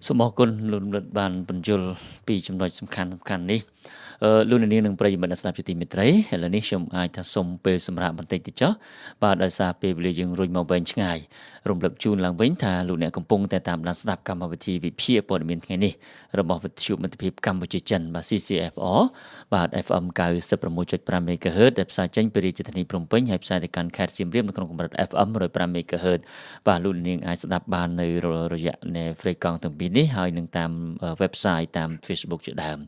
សូមអរគុណលោកលិតបានបញ្យល់ពីចំណុចសំខាន់សំខាន់នេះលោកនាងនិងប្រិយមិត្តអ្នកស្ដាប់ជាទីមេត្រីឥឡូវនេះខ្ញុំអាចថាសុំពេលសម្រាប់បន្តិចតិចចុះបាទដោយសារពេលវេលាយើងរុញមកវែងឆ្ងាយរំលឹកជូនឡើងវិញថាលោកអ្នកកំពុងតែតាមដានស្ដាប់កម្មវិធីវិភាគព័ត៌មានថ្ងៃនេះរបស់វិទ្យុមិត្តភាពកម្ពុជាចិនបាទ CCFR បាទ FM 96.5 MHz ដែលផ្សាយចេញពីរាជធានីភ្នំពេញហើយផ្សាយទៅកាន់ខេត្តសៀមរាបនៅក្នុងកម្រិត FM 105 MHz បាទលោកនាងអាចស្ដាប់បាននៅរយៈនៃហ្វ្រេកង់ទាំងពីរនេះហើយនឹងតាម website តាម Facebook ជាដើម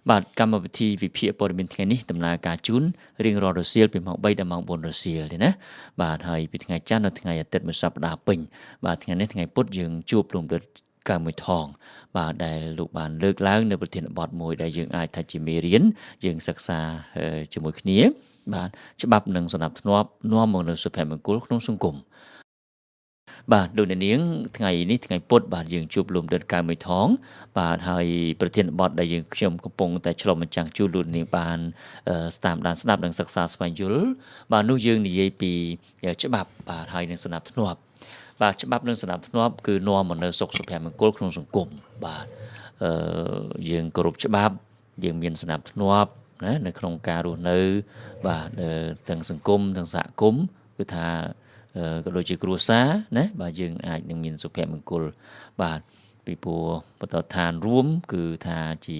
បាទកម្មវិធីវិភាគព័ត៌មានថ្ងៃនេះដំណើរការជូនរៀងរាល់រសៀលពីម៉ោង3ដល់ម៉ោង4រសៀលទេណាបាទហើយពីថ្ងៃច័ន្ទដល់ថ្ងៃអាទិត្យមួយសប្តាហ៍ពេញបាទថ្ងៃនេះថ្ងៃពុធយើងជួបរំលឹកកៅមួយថងបាទដែលលោកបានលើកឡើងនៅប្រធានបទមួយដែលយើងអាចថាជាមេរៀនយើងសិក្សាជាមួយគ្នាបាទច្បាប់និងសណ្ដាប់ធ្នាប់នាំមកនូវសុភមង្គលក្នុងសង្គមបាទលោកអ្នកនាងថ្ងៃនេះថ្ងៃពុធបាទយើងជួបលោកដិតកៅមួយថងបាទហើយប្រធានបទដែលយើងខ្ញុំកំពុងតែឆ្លុះបញ្ចាំងជូនលោកនាងបានតាមដានស្ដាប់និងសិក្សាស្វែងយល់បាទនោះយើងនិយាយពីច្បាប់បាទហើយនឹងសណ្ដាប់ធ្នាប់បាទច្បាប់និងសណ្ដាប់ធ្នាប់គឺនាំមកនូវសុខសុភមង្គលក្នុងសង្គមបាទយើងគោរពច្បាប់យើងមានសណ្ដាប់ធ្នាប់ណានៅក្នុងការរស់នៅបាទទាំងសង្គមទាំងសហគមន៍គឺថាក៏ដូចជាគ្រួសារណាបាទយើងអាចនឹងមានសុភមង្គលបាទពីព្រោះបទដ្ឋានរួមគឺថាជា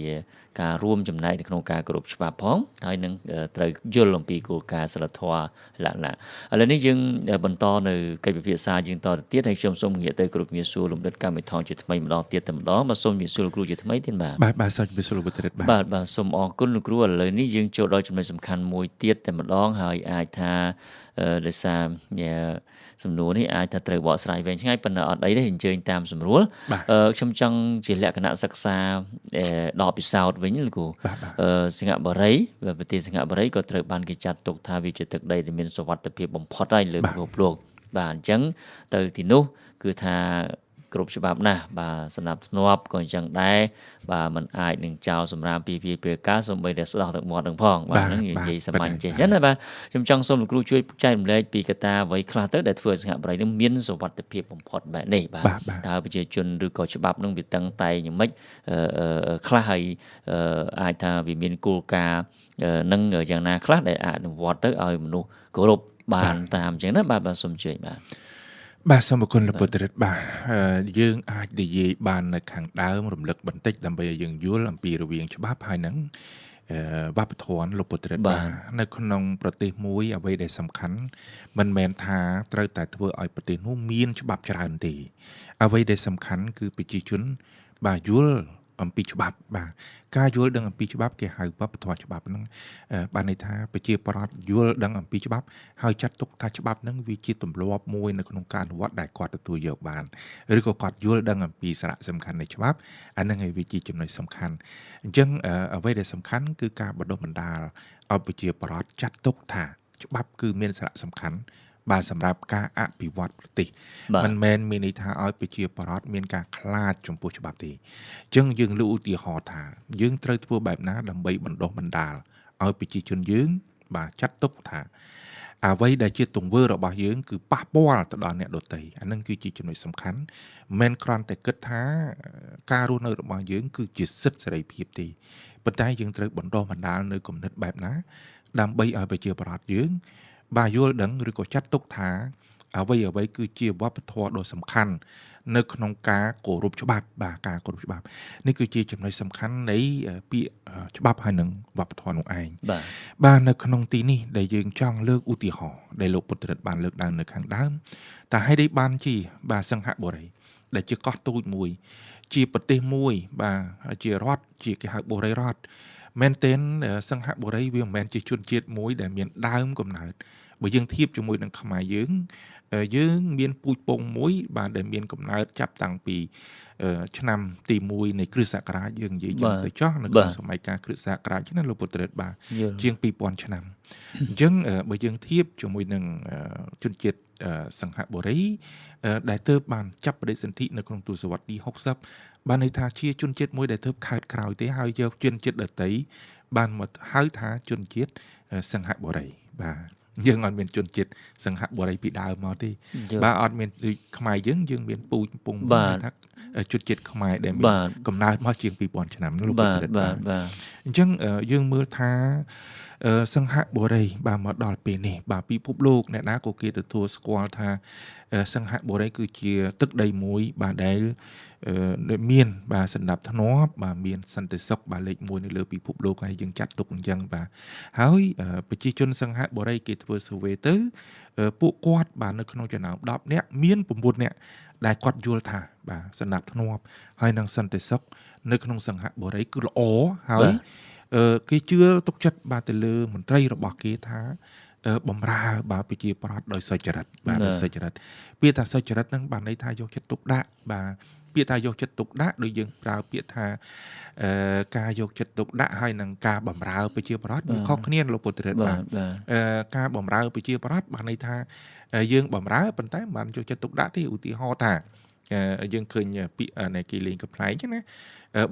ការរួមចំណែកនៅក្នុងការគោរពច្បាប់ផងហើយនឹងត្រូវយល់អំពីគោលការណ៍សីលធម៌លក្ខណៈឥឡូវនេះយើងបន្តនៅកិច្ចពិភាក្សាយើងតទៅទៀតហើយខ្ញុំសូមងាកទៅគ្រប់ជំរាបសួរលំដិតកម្មវិធីជាថ្មីម្ដងទៀតតែម្ដងបាទសូមជំរាបសួរលោកគ្រូជាថ្មីទៀតបាទបាទបាទសូមជំរាបសួរលោកវុទ្ធរិទ្ធបាទបាទបាទសូមអរគុណលោកគ្រូឥឡូវនេះយើងចូលដល់ចំណុចសំខាន់មួយទៀតតែម្ដងហើយអាចថាដោយសារសំណួរនេះអាចថាត្រូវបកស្រាយវែងឆ្ងាយប៉ុន្តែអត់អីទេអញ្ជើញតាមសម្រួលខ្ញុំចង់ជាលក្ខណៈសិក្សាដល់ពិសោធន៍វិញលោកគ្រូសិង្ហបុរីប្រទេសសិង្ហបុរីក៏ត្រូវបានគេចាត់ទុកថាវាជាទឹកដីដែលមានសុវត្ថិភាពបំផុតហើយលើពិភពលោកបាទអញ្ចឹងទៅទីនោះគឺថាគ្រប់ច្បាប់ណាស់បាទសណ្ដាប់ធ្នាប់ក៏អញ្ចឹងដែរបាទมันអាចនឹងចោលសម្រាមពីពេលការសំបីតែស្ដោះទឹកមាត់នឹងផងបាទហ្នឹងនិយាយសាមញ្ញចេះចឹងណាបាទខ្ញុំចង់សូមលោកគ្រូជួយចែករំលែកពីកត្តាអ្វីខ្លះទៅដែលធ្វើឲ្យសិង្ហបុរីនឹងមានសុវត្ថិភាពបំផុតបែបនេះបាទតើប្រជាជនឬក៏ច្បាប់នឹងវាតឹងតែងយ៉ាងម៉េចខ្លះហើយអាចថាវាមានគោលការណ៍នឹងយ៉ាងណាខ្លះដែលអាចអនុវត្តទៅឲ្យមនុស្សគោរពបានតាមអញ្ចឹងណាបាទបាទសូមអញ្ជើញបាទបាទសូមអរគុណលោកពុទ្ធរិទ្ធបាទយើងអាចនិយាយបាននៅខាងដើមរំលឹកបន្តិចដើម្បីឲ្យយើងយល់អំពីរវាងច្បាប់ហើយនឹងវប្បធម៌លោកពុទ្ធរិទ្ធបាទនៅក្នុងប្រទេសមួយអ្វីដែលសំខាន់មិនមែនថាត្រូវតែធ្វើឲ្យប្រទេសនោះមានច្បាប់ច្រើនទេអ្វីដែលសំខាន់គឺប្រជាជនបាទយល់អំពីច្បាប់បាទការយល់ដឹងអំពីច្បាប់គេហៅវប្បធម៌ច្បាប់ហ្នឹងបានន័យថាប្រជាពលរដ្ឋយល់ដឹងអំពីច្បាប់ហើយចាត់ទុកថាច្បាប់ហ្នឹងវាជាទម្លាប់មួយនៅក្នុងការអនុវត្តដែលគាត់ទទួលយកបានឬក៏គាត់យល់ដឹងអំពីសារៈសំខាន់នៃច្បាប់អាហ្នឹងឯងវាជាចំណុចសំខាន់អញ្ចឹងអ្វីដែលសំខាន់គឺការបណ្ដុះបណ្ដាលឲ្យប្រជាពលរដ្ឋចាត់ទុកថាច្បាប់គឺមានសារៈសំខាន់បាទសម្រាប់ការអភិវឌ្ឍប្រទេសមិនមែនមានន័យថាឲ្យប្រជាពលរដ្ឋមានការខ្លាចចំពោះច្បាប់ទេអញ្ចឹងយើងលើកឧទាហរណ៍ថាយើងត្រូវធ្វើបែបណាដើម្បីបណ្ដុះបណ្ដាលឲ្យប្រជាជនយើងបាទចាត់ទុកថាអ្វីដែលជាទង្វើរបស់យើងគឺប៉ះពាល់ទៅដល់អ្នកដទៃអានឹងគឺជាចំណុចសំខាន់មិនគ្រាន់តែគិតថាការរស់នៅរបស់យើងគឺជាសិទ្ធិសេរីភាពទេប៉ុន្តែយើងត្រូវបណ្ដុះបណ្ដាលនៅគំនិតបែបណាដើម្បីឲ្យប្រជាពលរដ្ឋយើងបាទយល់ដឹងឬក៏ចាត់ទុកថាអ្វីៗគឺជាវប្បធម៌ដ៏សំខាន់នៅក្នុងការគោរពច្បាប់បាទការគោរពច្បាប់នេះគឺជាចំណុចសំខាន់នៃពាក្យច្បាប់ហើយនឹងវប្បធម៌នោះឯងបាទនៅក្នុងទីនេះដែលយើងចង់លើកឧទាហរណ៍ដែលលោកពុទ្ធរិទ្ធបានលើកឡើងនៅខាងដើមតើហេតុអីបានជាបាទសិង្ហបុរីដែលជាកោះតូចមួយជាប្រទេសមួយបាទជារដ្ឋជាគេហៅបុរីរដ្ឋមែនទែនសិង្ហបុរីវាមិនមែនជាជនជាតិមួយដែលមានដើមកំណើតបើយើងធៀបជាមួយនឹងខ្មែរយើងយើងមានពូជពងមួយបាទដែលមានកំណើតចាប់តាំងពីឆ្នាំទី1នៃគ្រិស្តសករាជយើងនិយាយយើងទៅចោះនៅក្នុងសម័យកាលគ្រិស្តសករាជណាលោកពុទ្ធរិទ្ធបាទជាង2000ឆ្នាំអញ្ចឹងបើយើងធៀបជាមួយនឹងជនជាតិសិង្ហបុរីដែលទើបបានចាប់បដិសន្ធិនៅក្នុងទសវត្សរ៍ទី60បានន័យថាជាជនជាតិមួយដែលទើបកើតក្រោយទេហើយយកជនជាតិដទៃបានមកហៅថាជនជាតិសិង្ហបុរីបាទ យើងអត់មានជនជាតិសង្ហបុរីពីដើមមកទេបាទអត់មានដូចខ្មែរយើងយើងមានពូជពងថាជនជាតិខ្មែរដែលមានកំណើតមកជាង2000ឆ្នាំលោកពុទ្ធរិទ្ធបាទអញ្ចឹងយើងមើលថាសង្ហបុរីបាទមកដល់ពេលនេះបាទពិភពលោកអ្នកណាក៏គេទទួលស្គាល់ថាសង្ហបុរីគឺជាទឹកដីមួយបាទដែលមានបាទសន្តិភាពបាទមានសន្តិសុខបាទលេខ1នៅលើពិភពលោកហើយយើងចាត់ទុកអញ្ចឹងបាទហើយប្រជាជនសង្ហបុរីគេធ្វើ survey ទៅពួកគាត់បាទនៅក្នុងចំណោម10នាក់មាន9នាក់ដែលគាត់យល់ថាបាទសន្តិភាពហើយនិងសន្តិសុខនៅក្នុងសង្ហបុរីគឺល្អហើយគេជឿទុកចិត្តបាទទៅលើមន្ត្រីរបស់គេថាបំរើបាទប្រជាប្រដ្ឋដោយសុចរិតបាទដោយសុចរិតពាក្យថាសុចរិតហ្នឹងបាទន័យថាយកចិត្តទុកដាក់បាទពាក្យថាយកចិត្តទុកដាក់ដូចយើងប្រើពាក្យថាការយកចិត្តទុកដាក់ហើយនឹងការបំរើប្រជាប្រដ្ឋវាខុសគ្នាលោកពុទ្ធរិទ្ធបាទការបំរើប្រជាប្រដ្ឋបាទន័យថាយើងបំរើប៉ុន្តែមិនបានយកចិត្តទុកដាក់ទេឧទាហរណ៍ថាយើងឃើញពាក្យនៃគេលេងកំប្លែងចឹងណា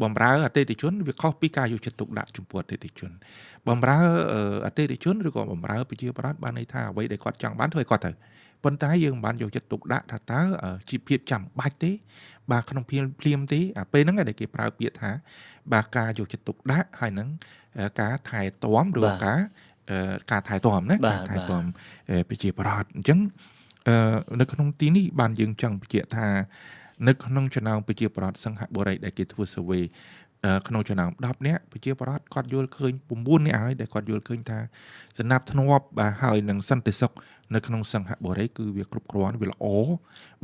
បំរើអតិថិជនវាខុសពីការយកចិត្តទុកដាក់ចំពោះអតិថិជនបំរើអតិថិជនឬក៏បំរើប្រជាប្រដ្ឋបានន័យថាអ្វីដែលគាត់ចង់បានធ្វើឲ្យគាត់ទៅប៉ុន្តែយើងមិនបានយកចិត្តទុកដាក់ថាតើជាភាពចាំបាច់ទេបាទក្នុងភ្លាមទេអាពេលហ្នឹងដែលគេប្រើពាក្យថាបាទការយកចិត្តទុកដាក់ហើយនឹងការថែទាំឬការថែទាំណាការថែទាំប្រជាប្រដ្ឋអញ្ចឹងនៅក្នុងទីនេះបានយើងចង់បញ្ជាក់ថានៅក្នុងចំណោមប្រជាប្រដ្ឋសង្ហបុរីដែលគេធ្វើ survey ក្នុងចំណោម10នាក់ប្រជាប្រដ្ឋគាត់យល់ឃើញ9នាក់ហើយដែលគាត់យល់ឃើញថាសន្តិភាពបាទហើយនឹងសន្តិសុខនៅក្នុងសង្ហបុរីគឺវាគ្រប់គ្រាន់វាល្អ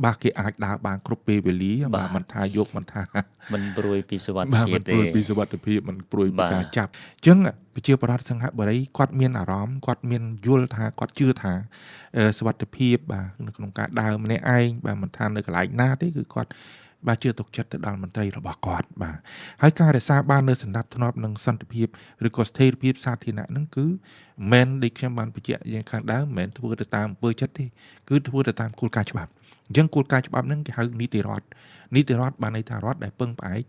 បាទគេអាចដើរបានគ្រប់ពេលវេលាបាទមិនថាយកមិនថាមិនព្រួយពីសុវត្ថិភាពទេមិនព្រួយពីសុវត្ថិភាពមិនព្រួយពីការចាប់អញ្ចឹងប្រជាប្រដ្ឋសង្ហបុរីគាត់មានអារម្មណ៍គាត់មានយល់ថាគាត់ជឿថាសុវត្ថិភាពបាទនៅក្នុងការដើរម្នាក់ឯងបាទមិនថានៅកន្លែងណាទេគឺគាត់បាទជឿទុកចិត្តទៅដល់មន្ត្រីរបស់គាត់បាទហើយការរក្សាបាននៅសន្តិភាពនិងសន្តិភាពឬក៏ស្ថិរភាពសាធារណៈហ្នឹងគឺមិនមែនដូចខ្ញុំបានបញ្ជាក់យ៉ាងខាងដើមមិនមែនធ្វើទៅតាមអំពើចិត្តទេគឺធ្វើទៅតាមគោលការណ៍ច្បាប់អញ្ចឹងគោលការណ៍ច្បាប់ហ្នឹងគេហៅនីតិរដ្ឋនីតិរដ្ឋបានន័យថារដ្ឋដែលពឹងផ្អែក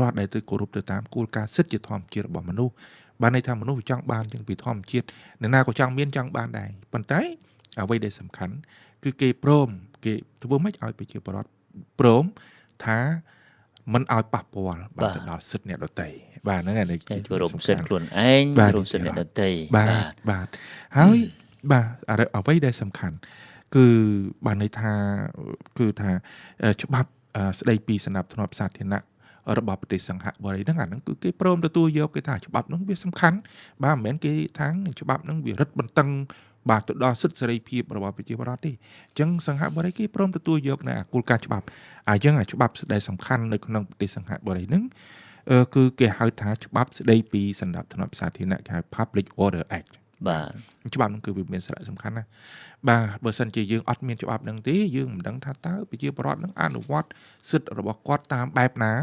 រដ្ឋដែលត្រូវគោរពទៅតាមគោលការណ៍សិទ្ធិជាធម្មជាតិរបស់មនុស្សបានន័យថាមនុស្សចង់បានជាងពីធម្មជាតិអ្នកណាក៏ចង់មានចង់បានដែរប៉ុន្តែអ្វីដែលសំខាន់គឺគេព្រមគេធ្វើម៉េចឲ្យប្រជាពលរដ្ឋព្រមថាមិនឲ្យប៉ះពាល់បាទទៅដល់សិទ្ធិអ្នកដទៃបាទហ្នឹងហើយគោរពសិទ្ធិខ្លួនឯងគោរពសិទ្ធិអ្នកដទៃបាទបាទហើយបាទអ្វីដែលសំខាន់គឺបានន័យថាគឺថាច្បាប់ស្ដីពីសន្តិភាពសាធារណៈរបស់ប្រទេសសង្ហបុរីហ្នឹងអាហ្នឹងគឺគេព្រមទទួលយកគេថាច្បាប់ហ្នឹងវាសំខាន់បាទមិនមែនគេថាច្បាប់ហ្នឹងវារឹតបន្តឹងបាទទៅដល់សិទ្ធិសេរីភាពរបស់ប្រជាពលរដ្ឋទេអញ្ចឹងសង្ហបុរីគេព្រមទទួលយកនៅគោលការណ៍ច្បាប់អញ្ចឹងអាច្បាប់ដែលសំខាន់នៅក្នុងប្រទេសសង្ហបុរីហ្នឹងគឺគេហៅថាច្បាប់ស្ដីពីសន្តិភាពសាធារណៈគេហៅ Public Order Act បាទច្បាប់ហ្នឹងគឺវាមានសារៈសំខាន់ណាស់បាទបើសិនជាយើងអត់មានច្បាប់ហ្នឹងទេយើងមិនដឹងថាតើប្រជាពលរដ្ឋហ្នឹងអនុវត្តសិទ្ធិរបស់គាត់តាមបែបណា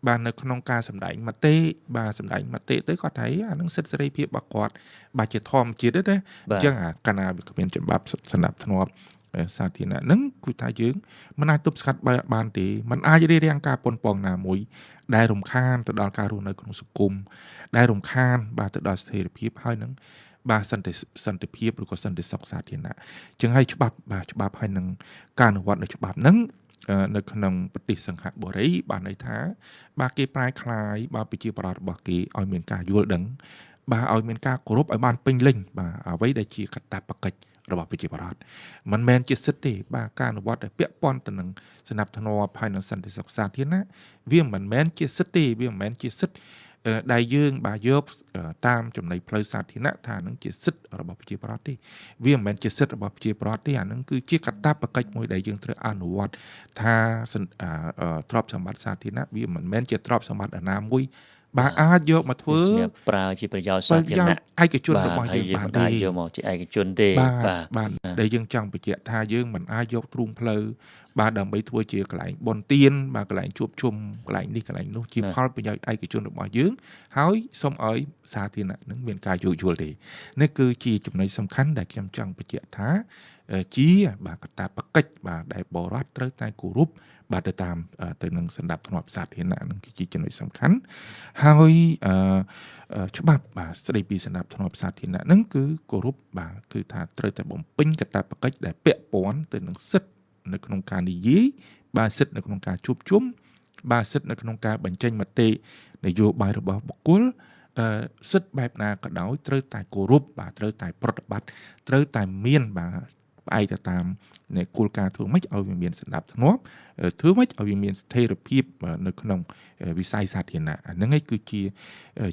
បាទនៅក្នុងការសម្ដែងមតិបាទសម្ដែងមតិទៅគាត់ថាអានឹងសិទ្ធិសេរីភាពរបស់គាត់បាទជាធម្មជាតិទេណាអញ្ចឹងអាកាលណាវាគ្មានច្បាប់សន្តិភាពសាធារណៈហ្នឹងគឺថាយើងមិនអាចទប់ស្កាត់បានទេមិនអាចរារាំងការប៉ុនប៉ងណាមួយដែលរំខានទៅដល់ការរស់នៅក្នុងសង្គមដែលរំខានបាទទៅដល់ស្ថិរភាពហើយនឹងបាទសន្តិភាពឬក៏សន្តិសុខសាធារណៈអញ្ចឹងហើយច្បាប់បាទច្បាប់ហើយនឹងការអនុវត្តនៅច្បាប់ហ្នឹងនៅក្នុងប្រទេសសង្ហបុរីបានន័យថាបាទគេប្រែក្លាយបាទប្រជាប្រដ្ឋរបស់គេឲ្យមានការយល់ដឹងបាទឲ្យមានការគោរពឲ្យបានពេញលេញបាទអ្វីដែលជាកាតព្វកិច្ចរបស់ប្រជាប្រដ្ឋមិនមែនជាសិទ្ធិទេបាទការអនុវត្តដែលពាក់ព័ន្ធទៅនឹងសន្តិភាពហើយនឹងសន្តិសុខសាធារណៈវាមិនមែនជាសិទ្ធិទេវាមិនមែនជាសិទ្ធិដែលយើងបាទយកតាមចំណៃផ្លូវសាធារណៈថានឹងជាសិទ្ធិរបស់ប្រជាប្រដ្ឋទេវាមិនមែនជាសិទ្ធិរបស់ប្រជាប្រដ្ឋទេអានឹងគឺជាកាតព្វកិច្ចមួយដែលយើងត្រូវអនុវត្តថាទ្រព្យសម្បត្តិសាធារណៈវាមិនមែនជាទ្រព្យសម្បត្តិណាមួយបាទអាចយកមកធ្វើសម្រាប់ប្រើជាប្រយោជន៍សាធារណៈឯកជនរបស់យើងបានទេអាចយកមកជាឯកជនទេបាទដែលយើងចង់បញ្ជាក់ថាយើងមិនអាចយកទ្រូងផ្លូវបាទដើម្បីធ្វើជាកន្លែងបុណ្យទានបាទកន្លែងជួបជុំកន្លែងនេះកន្លែងនោះជាផលប្រយោជន៍ឯកជនរបស់យើងហើយសូមឲ្យសាធារណៈនឹងមានការយោគយល់ទេនេះគឺជាចំណុចសំខាន់ដែលខ្ញុំចង់បញ្ជាក់ថា ជាបាទកតាបកិច្ចបាទដែលបរដ្ឋត្រូវតែគោរពបាទទៅតាមទៅនឹងសន្តិភាពសាធារណៈនឹងគឺជាចំណុចសំខាន់ហើយច្បាប់បាទស្ដីពីសន្តិភាពសាធារណៈនឹងគឺគោរពបាទគឺថាត្រូវតែបំពេញកាតព្វកិច្ចដែលពាក់ព័ន្ធទៅនឹងសិទ្ធិនៅក្នុងការនិយាយបាទសិទ្ធិនៅក្នុងការជួបជុំបាទសិទ្ធិនៅក្នុងការបញ្ចេញមតិនយោបាយរបស់បុគ្គលសិទ្ធិបែបណាក៏ដោយត្រូវតែគោរពបាទត្រូវតែប្រតិបត្តិត្រូវតែមានបាទផ្អែកទៅតាមនៃគោលការណ៍ធ្វើម៉េចឲ្យវាមានសណ្ដាប់ធ្នាប់ធ្វើម៉េចឲ្យវាមានស្ថិរភាពនៅក្នុងវិស័យសាធារណៈអាហ្នឹងឯងគឺជា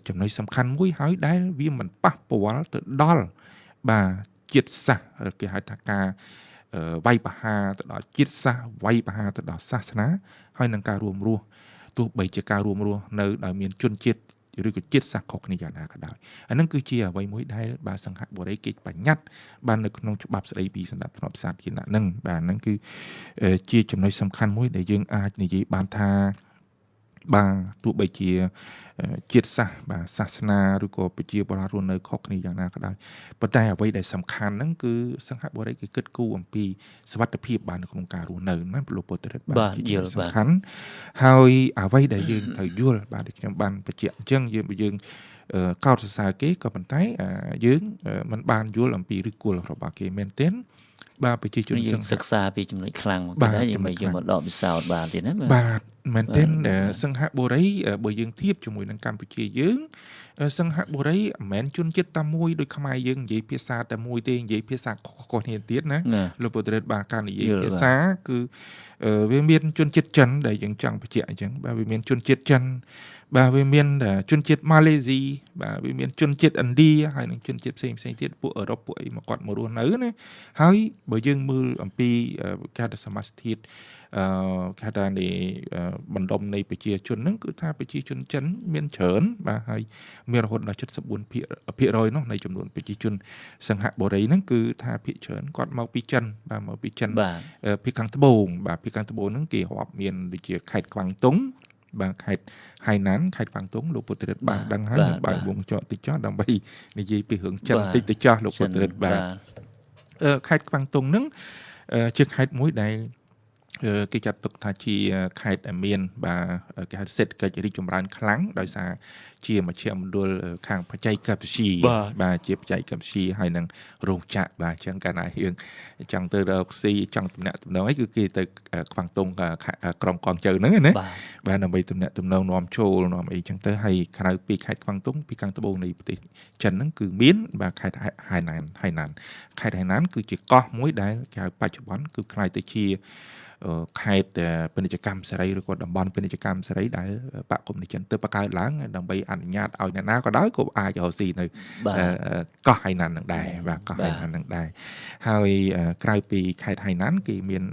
ចំណុចសំខាន់មួយហើយដែលវាមិនប៉ះពាល់ទៅដល់បាទជាតិសាសន៍គេហៅថាការវាយប្រហារទៅដល់ជាតិសាសន៍វាយប្រហារទៅដល់សាសនាហើយនឹងការរួមរស់ទោះបីជាការរួមរស់នៅដោយមានជនជាតិឬក៏ជាតិសាសន៍ខុសគ្នាយ៉ាងណាក៏ដោយអានឹងគឺជាអ្វីមួយដែលបាទសង្ហបុរីគេបញ្ញត្តិបាននៅក្នុងច្បាប់ស្តីពីសណ្ដាប់ធ្នាប់សាធារណៈនឹងបាទហ្នឹងគឺជាចំណុចសំខាន់មួយដែលយើងអាចនិយាយបានថាបាទទោះបីជាជាតិសាសន៍បាទសាសនាឬក៏ប្រជាពលរដ្ឋរស់នៅខុសគ្នាយ៉ាងណាក៏ដោយប៉ុន្តែអ្វីដែលសំខាន់ហ្នឹងគឺសង្ហបុរីគេគិតគូរអំពីសុវត្ថិភាពបាទនៅក្នុងការរស់នៅណាលោកពុទ្ធរិទ្ធបាទជាចំណុចសំខាន់ហើយអ្វីដែលយើងត្រូវយល់បាទដូចខ្ញុំបានបញ្ជាក់អញ្ចឹងយើងកោតសរសើរគេក៏ប៉ុន្តែយើងមិនបានយល់អំពីឫសគល់របស់គេមែនទែនបាទប្រជាជនយើងសិក្សាពីចំណុចខ្លាំងមកទៀតយើងមិនយកមកដកពិសោធន៍បាទទៀតណាបាទមែនទែនសង្ហបុរីបើយើងធៀបជាមួយនឹងកម្ពុជាយើងសង្ហបុរីមិនមែនជនជាតិតែមួយដូចខ្មែរយើងនិយាយភាសាតែមួយទេនិយាយភាសាខុសៗគ្នាទៀតណាលោកពុទ្ធរិទ្ធបាទការនិយាយភាសាគឺវាមានជនជាតិចិនដែលយើងចង់បញ្ជាក់អញ្ចឹងបាទវាមានជនជាតិចិនបាទវាមានជនជាតិម៉ាឡេស៊ីបាទវាមានជនជាតិឥណ្ឌាហើយនិងជនជាតិផ្សេងផ្សេងទៀតពួកអឺរ៉ុបពួកអីមកគាត់មករស់នៅណាហើយបើយើងមើលអំពីគេហៅថាសមាសធាតុគេហៅថានៃបណ្ដុំនៃប្រជាជនហ្នឹងគឺថាប្រជាជនចិនមានច្រើនបាទហើយមានរហូតដល់74%នោះនៃចំនួនប្រជាជនសង្ហបុរីហ្នឹងគឺថាភាគច្រើនគាត់មកពីចិនបាទមកពីចិនភាគខាងត្បូងបាទភាគខាងត្បូងហ្នឹងគេរាប់មានដូចជាខេត្តក្វាងតុងបាទខេត្តហៃណានខេត្តក្វាងតុងលោកពុទ្ធរិទ្ធបានដឹងហើយបើវងចកតិចចោះដើម្បីនិយាយពីរឿងចិនតិចទៅចោះលោកពុទ្ធរិទ្ធបាទខេត្តក្វាងតុងហ្នឹងជាខេត្តមួយដែលគេចាត់ទុកថាជាខេត្តដែលមានបាទគេហៅសេដ្ឋកិច្ចរីកចម្រើនខ្លាំងដោយសារជាមជ្ឈមណ្ឌលខាងបច្ចេកវិទ្យាបាទជាបច្ចេកវិទ្យាហើយនឹងរោងចក្របាទអញ្ចឹងកាលណាយើងចង់ទៅរកស៊ីចង់ទំនាក់ទំនងអីគឺគេទៅក្វាងតុងក្រុងកងជៅហ្នឹងណាបាទដើម្បីទំនាក់ទំនងនាំចូលនាំអីចឹងទៅហើយក្រៅពីខេត្តក្វាងតុងពីខាងត្បូងនៃប្រទេសចិនហ្នឹងគឺមានបាទខេត្តហៃណានខេត្តហៃណានគឺជាកោះមួយដែលគេហៅបច្ចុប្បន្នគឺក្លាយទៅជាខេត្តពាណិជ្ជកម្មសេរីឬក៏តំបន់ពាណិជ្ជកម្មសេរីដែលបកគុំនិចិនទើបបង្កើតឡើងដើម្បីអនុញ្ញាតឲ្យអ្នកណាក៏ដោយក៏អាចរកស៊ីនៅកោះហៃណាននឹងដែរបាទកោះហៃណាននឹងដែរហើយក្រៅពីខេត្តហៃណានគេមាន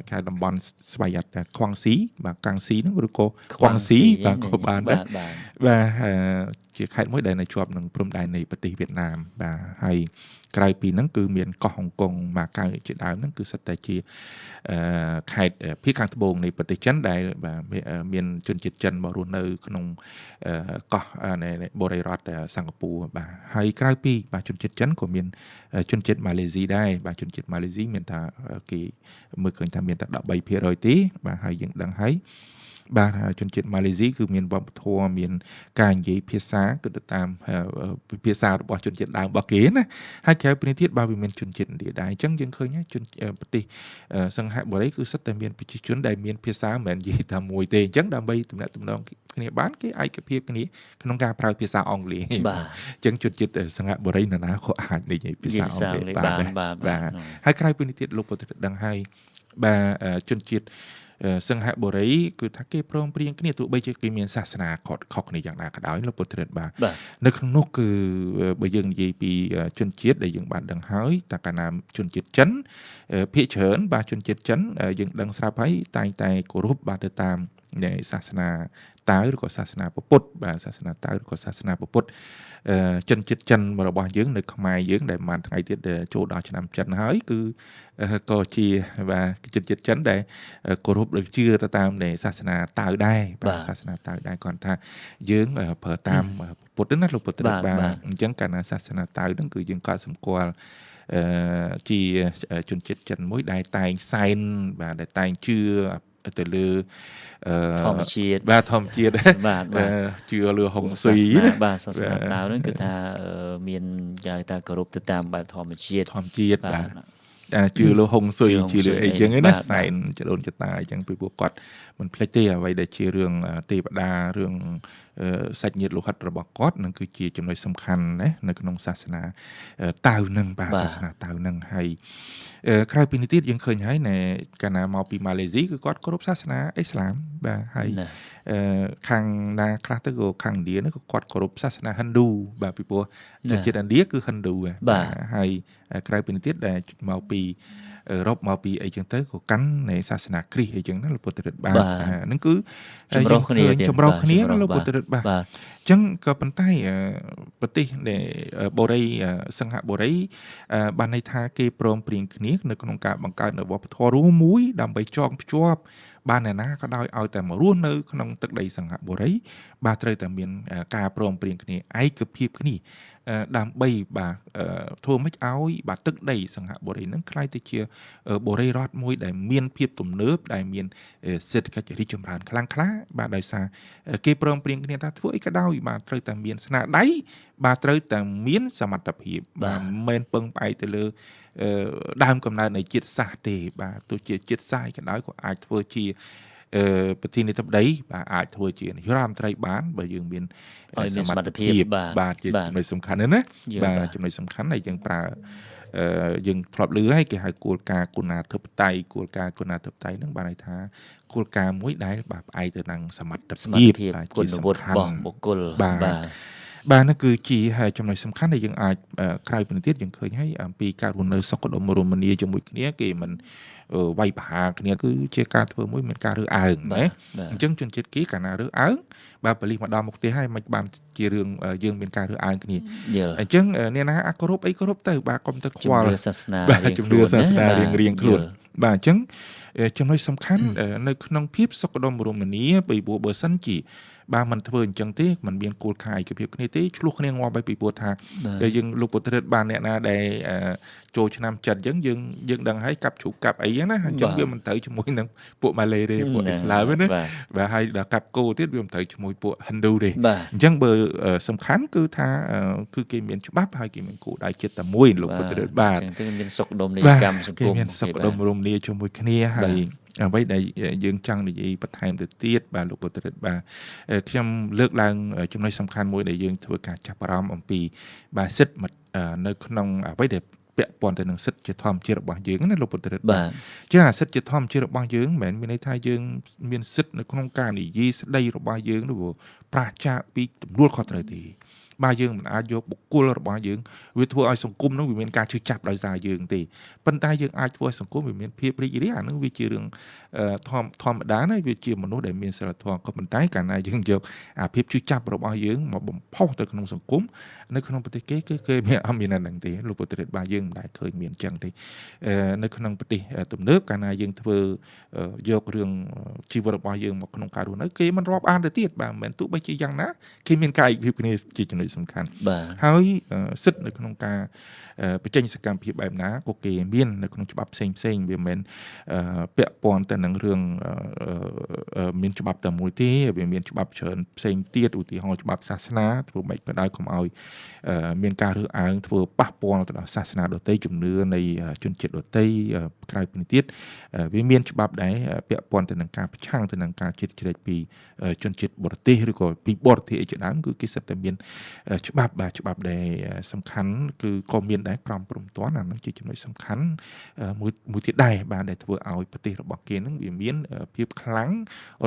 ខេត្តតំបន់ស្វយ័តខ្វាងស៊ីបាទកាំងស៊ីហ្នឹងឬក៏ខ្វាងស៊ីបាទក៏បានដែរបាទជាខេត្តមួយដែលនៅជាប់នឹងព្រំដែននៃប្រទេសវៀតណាមបាទហើយក្រៅពីហ្នឹងគឺមានកោះហុងកុងម៉ាកាវជាដើមហ្នឹងគឺសិតតែជាខេត្តភាគខាងត្បូងនៃប្រទេសចិនដែលបាទមានជនជាតិចិនមករស់នៅក្នុងកោះបូរីរដ្ឋសិង្ហបុរីបាទហើយក្រៅពីបាទជនជាតិចិនក៏មានជនជាតិម៉ាឡេស៊ីដែរបាទជនជាតិម៉ាឡេស៊ីមានថាគេមើលឃើញថាមានតែ13%ទេបាទហើយយើងដឹងហើយបាទជនជាតិម៉ាឡេស៊ីគឺមានវប្បធម៌មានការនិយាយភាសាគឺទៅតាមភាសារបស់ជនជាតិដើមរបស់គេណាហើយក្រៅពីនេះទៀតបាទវាមានជនជាតិឥណ្ឌាដែរអញ្ចឹងយើងឃើញជនប្រទេសសង្ហបុរីគឺសិតតែមានប្រជាជនដែលមានភាសាមិនមែននិយាយតែមួយទេអញ្ចឹងដើម្បីទំនាក់ទំនងគ្នាបានគេឯកភាពគ្នាក្នុងការប្រើភាសាអង់គ្លេសបាទអញ្ចឹងជនជាតិសង្ហបុរីនរណាក៏អាចនិយាយភាសាអង់គ្លេសបានបាទហើយក្រៅពីនេះទៀតលោកពុទ្ធដឹងហើយបាទជនជាតិសង្ហបុរីគឺថាគេព្រមព្រៀងគ្នាទោះបីជាគេមានសាសនាខុសគ្នាយ៉ាងណាក៏ដោយលោកពុទ្ធរិទ្ធបាទនៅក្នុងនោះគឺបើយើងនិយាយពីជនជាតិដែលយើងបានដឹងហើយតើកាលណាជនជាតិចិនភាគច្រើនបាទជនជាតិចិនយើងដឹងស្រាប់ហើយតែងតែគោរពបាទទៅតាមនៃសាសនាតាវឬក៏សាសនាពុទ្ធបាទសាសនាតាវឬក៏សាសនាពុទ្ធជនជាតិចិនរបស់យើងនៅខ្មែរយើងដែលប្រហែលថ្ងៃទៀតចូលដល់ឆ្នាំចិនហើយគឺក៏ជាបាទជនជាតិចិនដែលគោរពឬជឿទៅតាមនៃសាសនាតាវដែរបាទសាសនាតាវដែរគាត់ថាយើងប្រើតាមពុទ្ធណាលោកពុទ្ធបាទអញ្ចឹងកាលណាសាសនាតាវហ្នឹងគឺយើងក៏សម្គាល់ ជាជនជាតិចិនមួយដែលតែងសែនបាទដែលតែងជឿទៅលើ ធម្មជាតិ បាទធម្មជាតិ បាទបាទ ជឿលើហុងស៊ុយ ណាបាទសាសនាតាវហ្នឹងគឺថាមានគេហៅថាគោរពទៅតាមបែបធម្មជាតិ ធម្មជាតិបាទជឿលើហុងស៊ុយជឿលើអីចឹងណាសែនចដូនចតាអីចឹងពីព្រោះគាត់មិនភ្លេចទេអ្វីដែលជារឿងទេវតារឿងសាច់ញាតិលោហិតរបស់គាត់នឹងគឺជាចំណុចសំខាន់ណានៅក្នុងសាសនាតាវនឹងបាទសាសនាតាវនឹងហើយក្រៅពីនេះទៀតយើងឃើញហើយណែកាលណាមកពីម៉ាឡេស៊ីគឺគាត់គោរពសាសនាអ៊ីស្លាមបាទហើយខាងណាខ្លះទៅក៏ខាងឥណ្ឌានោះក៏គាត់គោរពសាសនាហិណ្ឌូបាទពីព្រោះជនជាតិឥណ្ឌាគឺហិណ្ឌូបាទហើយក្រៅពីនេះទៀតដែលមកពីអឺរ៉ុបមកពីអីចឹងទៅក៏កាន់នៃសាសនាគ្រីស្ទអីចឹងណាលោកពុទ្ធរិទ្ធបាទហ្នឹងគឺ ចម្រុះគ្នា ចម្រុះគ្នាណាលោកពុទ្ធរិទ្ធបាទអញ្ចឹងក៏ប៉ុន្តែប្រទេសដែលបូរីសិង្ហបុរីបានន័យថាគេព្រមព្រៀងគ្នានៅក្នុងការបង្កើតនៅវប្បធម៌រួមមួយដើម្បីចងភ្ជាប់បានអ្នកណាក៏ដោយឲ្យតែមករស់នៅក្នុងទឹកដីសិង្ហបុរីបាទត្រូវតែមានការព្រមព្រៀងគ្នាឯកភាពគ្នាដើម្បីបាទធ្វើម៉េចឲ្យបាទទឹកដីសិង្ហបុរីនឹងក្លាយទៅជាបុរីរដ្ឋមួយដែលមានភាពទំនើបដែលមានសេដ្ឋកិច្ចរីកចម្រើនខ្លាំងក្លាបាទដោយសារគេព្រមព្រៀងគ្នាថាធ្វើអីក៏ដោយបាទត្រូវតែមានស្នាដៃបាទត្រូវតែមានសមត្ថភាពបាទមិនមែនពឹងផ្អែកទៅលើដើមកំណើតនៃជាតិសាសន៍ទេបាទទោះជាជាតិសាសន៍ក៏ដោយក៏អាចធ្វើជាប្រធានាធិបតីបាទអាចធ្វើជានាយករដ្ឋមន្ត្រីបានបើយើងមានសមត្ថភាពបាទជាចំណុចសំខាន់ណាបាទចំណុចសំខាន់ដែលយើងប្រើយើងធ្លាប់ឮហើយគេហៅគោលការណ៍គុណាធិបតេយ្យគោលការណ៍គុណាធិបតេយ្យហ្នឹងបានន័យថាគោលការណ៍មួយដែលបាទផ្អែកទៅនឹងសមត្ថភាពគុណវុឌ្ឍរបស់បុគ្គលបាទបាទនោះគឺជាចំណុចសំខាន់ដែលយើងអាចក្រៅពីនេះទៀតយើងឃើញហើយអំពីការរស់នៅសុខដុមរមនាជាមួយគ្នាគេមិនវាយប្រហារគ្នាគឺជាការធ្វើមួយមានការរើសអើងណាអញ្ចឹងជនជាតិគេកាលណារើសអើងបាទប៉ូលីសមកដល់មុខផ្ទះហើយមិនបានជារឿងយើងមានការរើសអើងគ្នាអញ្ចឹងអ្នកណាអគោរពអីគោរពទៅបាទកុំទៅខ្វល់សាសនាបាទជំនឿសាសនារៀងរៀងខ្លួនបាទអញ្ចឹងចំណុចសំខាន់នៅក្នុងភាពសុខដុមរមនាពីព្រោះបើសិនជាបាទមិនធ្វើអញ្ចឹងទេมันមានគោលការណ៍ឯកភាពគ្នាទេឆ្លោះគ្នាងាប់ហើយពីព្រោះថាយើងលោកពុទ្ធរិទ្ធបានអ្នកណាដែលចូលឆ្នាំចិត្តអញ្ចឹងយើងដឹងហើយកាប់ជ្រូកកាប់អីណាអញ្ចឹងវាមិនត្រូវជាមួយនឹងពួកម៉ាឡេទេពួកអ៊ីស្លាមណាបាទហើយដល់កាប់គោទៀតវាមិនត្រូវជាមួយពួកហិណ្ឌូទេអញ្ចឹងបើសំខាន់គឺថាគឺគេមានច្បាប់ហើយគេមានគោលដៅជាតិតែមួយលោកពុទ្ធរិទ្ធបាទអញ្ចឹងមានសុខដុមនីកម្មសង្គមគេមានសុខដុមរមនាជាមួយគ្នាហើយអ្វីដែលយើងចង់និយាយបន្ថែមទៅទៀតបាទលោកពុទ្ធរិទ្ធបាទខ្ញុំលើកឡើងចំណុចសំខាន់មួយដែលយើងធ្វើការចាប់អារម្មណ៍អំពីបាទសិទ្ធិនៅក្នុងអ្វីដែលពាក់ព័ន្ធទៅនឹងសិទ្ធិជាធម្មជាតិរបស់យើងណាលោកពុទ្ធរិទ្ធបាទជាអាសិទ្ធិជាធម្មជាតិរបស់យើងមិនមែនមានន័យថាយើងមានសិទ្ធិនៅក្នុងការនិយាយស្ដីរបស់យើងឬប្រាសចាកពីទំនួលខុសត្រូវទេបាទយើងមិនអាចយកបុគ្គលរបស់យើងវាធ្វើឲ្យសង្គមនឹងវាមានការឈឺចាប់ដោយសារយើងទេប៉ុន្តែយើងអាចធ្វើឲ្យសង្គមវាមានភាពរីករាយអានឹងវាជារឿងធម្មតាណាវាជាមនុស្សដែលមានសិលធម៌ក៏ប៉ុន្តែកាលណាយើងយកអាភាពឈឺចាប់របស់យើងមកបំផុសទៅក្នុងសង្គមនៅក្នុងប្រទេសគេគឺគេមានអត់មានអានឹងទេលោកពុទ្ធរិទ្ធបាទយើងមិនដែលឃើញមានចឹងទេនៅក្នុងប្រទេសទំនើបកាលណាយើងធ្វើយករឿងជីវិតរបស់យើងមកក្នុងការរស់នៅគេមិនរាប់អានទៅទៀតបាទមិនមែនទោះបីជាយ៉ាងណាគេមានការឯកភាពគ្នាជាចំណុចសំខាន់ហើយសិទ្ធិនៅក្នុងការបញ្ចេញសកម្មភាពបែបណាក៏គេមាននៅក្នុងច្បាប់ផ្សេងផ្សេងវាមិនមែនពាក់ព័ន្ធទៅនឹងរឿងមានច្បាប់តែមួយទេវាមានច្បាប់ច្រើនផ្សេងទៀតឧទាហរណ៍ច្បាប់សាសនាធ្វើម៉េចក៏ដោយកុំឲ្យមានការរើសអើងធ្វើប៉ះពាល់ទៅដល់សាសនាដទៃជំនឿនៃជនជាតិដទៃក្រៅពីនេះទៀតវាមានច្បាប់ដែរពាក់ព័ន្ធទៅនឹងការប្រឆាំងទៅនឹងការជ្រៀតជ្រែកពីជនជាតិបរទេសឬក៏ពីបរទេសអីជាដើមគឺគេសិតតែមានច្បាប់បាទច្បាប់ដែលសំខាន់គឺក៏មានដែរក្រមព្រំទាន់អានឹងជាចំណុចសំខាន់មួយទៀតដែរបាទដែលធ្វើឲ្យប្រទេសរបស់គេនឹងវាមានភាពខ្លាំង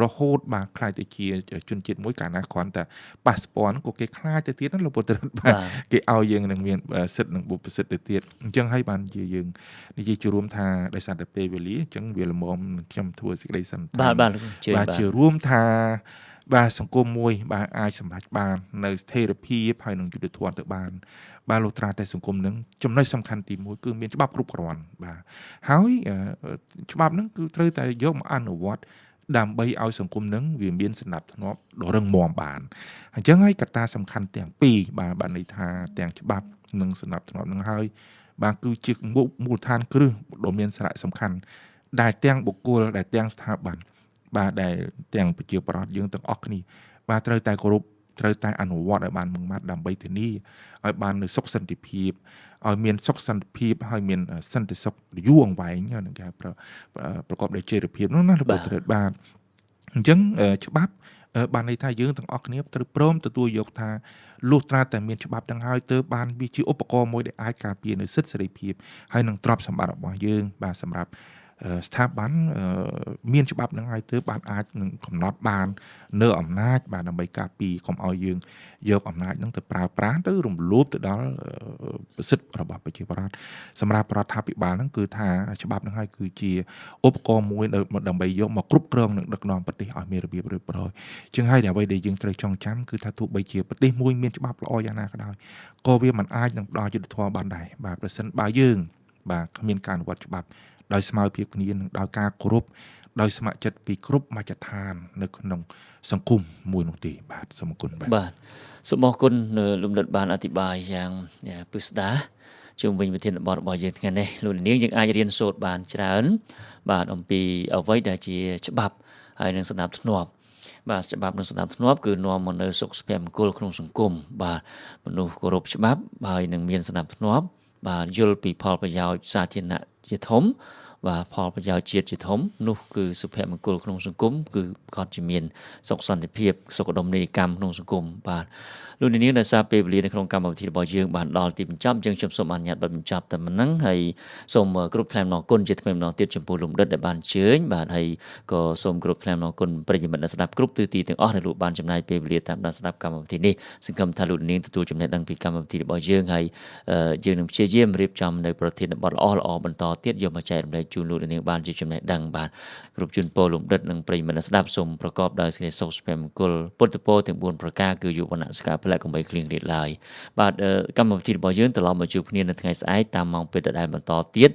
រហូតបាទខ្លាចទៅជាជនជាតិមួយកាលណាគ្រាន់តែប៉ាសពតក៏គេខ្លាចទៅទៀតណាលោកពុទ្ធរិទ្ធបាទគេឲ្យយើងនឹងមានសិទ្ធិនិងបុព្វសិទ្ធិទៅទៀតអញ្ចឹងហើយបានជាយើងនិយាយជារួមថាដោយសារតែពេលវេលាអញ្ចឹងវាល្មមខ្ញុំធ្វើសេចក្តីសន្និដ្ឋានបាទជារួមថាបាទសង្គមមួយបាទអាចសម្រេចបាននៅស្ថិរភាពហើយនឹងយុត្តិធម៌ទៅបានបាទលុះត្រាតែសង្គមនឹងចំណុចសំខាន់ទី1គឺមានច្បាប់គ្រប់គ្រាន់បាទហើយច្បាប់នឹងគឺត្រូវតែយកមកអនុវត្តដើម្បីឲ្យសង្គមនឹងវាមានសណ្ដាប់ធ្នាប់ដ៏រឹងមាំបានអញ្ចឹងហើយកត្តាសំខាន់ទាំងពីរបាទបានន័យថាទាំងច្បាប់និងសណ្ដាប់ធ្នាប់នឹងហើយ បាទគឺជាមូលដ្ឋានគ្រឹះដ៏មានសារៈសំខាន់ដែលទាំងបុគ្គលដែលទាំងស្ថាប័នបាទដែលទាំងប្រជាប្រដ្ឋយើងទាំងអស់គ្នាបាទត្រូវតែគោរពត្រូវតែអនុវត្តឲ្យបានម៉ឺងម៉ាត់ដើម្បីធានាឲ្យបាននូវសុខសន្តិភាពឲ្យមានសុខសន្តិភាពហើយមានសន្តិសុខយូរអង្វែងនឹងគេប្រកបដោយចីរភាពនោះណាលោកពុទ្ធរិទ្ធបាទអញ្ចឹងច្បាប់បានន័យថាយើងទាំងអស់គ្នាត្រូវព្រមទទួលយកថាលុះត្រាតែមានច្បាប់ទាំងហើយទើបបានវាជាឧបករណ៍មួយដែលអាចការពារនៅសិទ្ធិសេរីភាពហើយនឹងទ្រព្យសម្បត្តិរបស់យើងបាទសម្រាប់ស្ថាប័នមានច្បាប់នឹងហើយទើបបានអាចនឹងកំណត់បាននៅអំណាចបាទដើម្បីការពារកុំឲ្យយើងយកអំណាចនឹងទៅប្រើប្រាស់ទៅរំលោភទៅដល់សិទ្ធិរបស់ប្រជាពលរដ្ឋសម្រាប់រដ្ឋាភិបាលហ្នឹងគឺថាច្បាប់នឹងហើយគឺជាឧបករណ៍មួយដើម្បីយកមកគ្រប់គ្រងនិងដឹកនាំប្រទេសឲ្យមានរបៀបរៀបរយជាងហើយអ្វីដែលយើងត្រូវចងចាំគឺថាទោះបីជាប្រទេសមួយមានច្បាប់ល្អយ៉ាងណាក៏ដោយក៏វាមិនអាចនឹងផ្ដល់យុត្តិធម៌បានដែរបាទប្រសិនបើយើងបាទគ្មានការអនុវត្តច្បាប់ដោយស្មើភាពគ្នានិងដោយការគោរពដោយស្ម័គ្រចិត្តពីគ្រប់មជ្ឈដ្ឋាននៅក្នុងសង្គមមួយនោះទេបាទសូមអរគុណបាទបាទសូមអរគុណលោកដិតបានអធិប្បាយយ៉ាងពិស្ដាជុំវិញប្រធានបទរបស់យើងថ្ងៃនេះលោកនាងយើងអាចរៀនសូត្របានច្រើនបាទអំពីអ្វីដែលជាច្បាប់ហើយនឹងស្ដាប់ធ្នាប់បាទច្បាប់និងស្ដាប់ធ្នាប់គឺនាំមកនូវសុខសុភមង្គលក្នុងសង្គមបាទមនុស្សគោរពច្បាប់ហើយនឹងមានស្ដាប់ធ្នាប់បាទយល់ពីផលប្រយោជន៍សាធារណៈជាធំបាទផលប្រយោជន៍ជាតិជាធំនោះគឺសុភមង្គលក្នុងសង្គមគឺគាត់ជាមានសុខសន្តិភាពសុខដុមនីយកម្មក្នុងសង្គមបាទលោកនាងដោយសារពេលវេលានៅក្នុងកម្មវិធីរបស់យើងបានដល់ទីបញ្ចប់អញ្ចឹងខ្ញុំសូមអនុញ្ញាតបិទបញ្ចប់តែប៉ុណ្្នឹងហើយសូមគ្រប់ថ្លែងអំណរគុណជាថ្មីម្ដងទៀតចំពោះលោកដិតដែលបានអញ្ជើញបាទហើយក៏សូមគ្រប់ថ្លែងអំណរគុណប្រិយមិត្តអ្នកស្ដាប់គ្រប់ទិសទីទាំងអស់ដែលលោកបានចំណាយពេលវេលាតាមដានស្ដាប់កម្មវិធីនេះសង្ឃឹមថាលោកនាងទទួលចំណេះដឹងពីកម្មវិធីរបស់យើងហើយយើងនឹងព្យាយាមរៀបចំនៅប្រធានបទល្អៗបន្តទៀតយកមកចែករំលែកជូនលោកនាងបានជាចំណេះដឹងបាទគ្រប់ជូនពរលោកដិតនិងប្រិយមិត្តអ្នកស្ដាប់សូមប្រកបដោយសេចក្តីសុខសុភមង្គលពុទ្ធពរទាំង4ប្រការគឺយុវនៈសកាពលៈកុំបីគ្លៀងរៀតឡើយបាទកម្មវិធីរបស់យើងត្រឡប់មកជួបគ្នានៅថ្ងៃស្អែកតាមម៉ោងពេលដដែលបន្តទៀត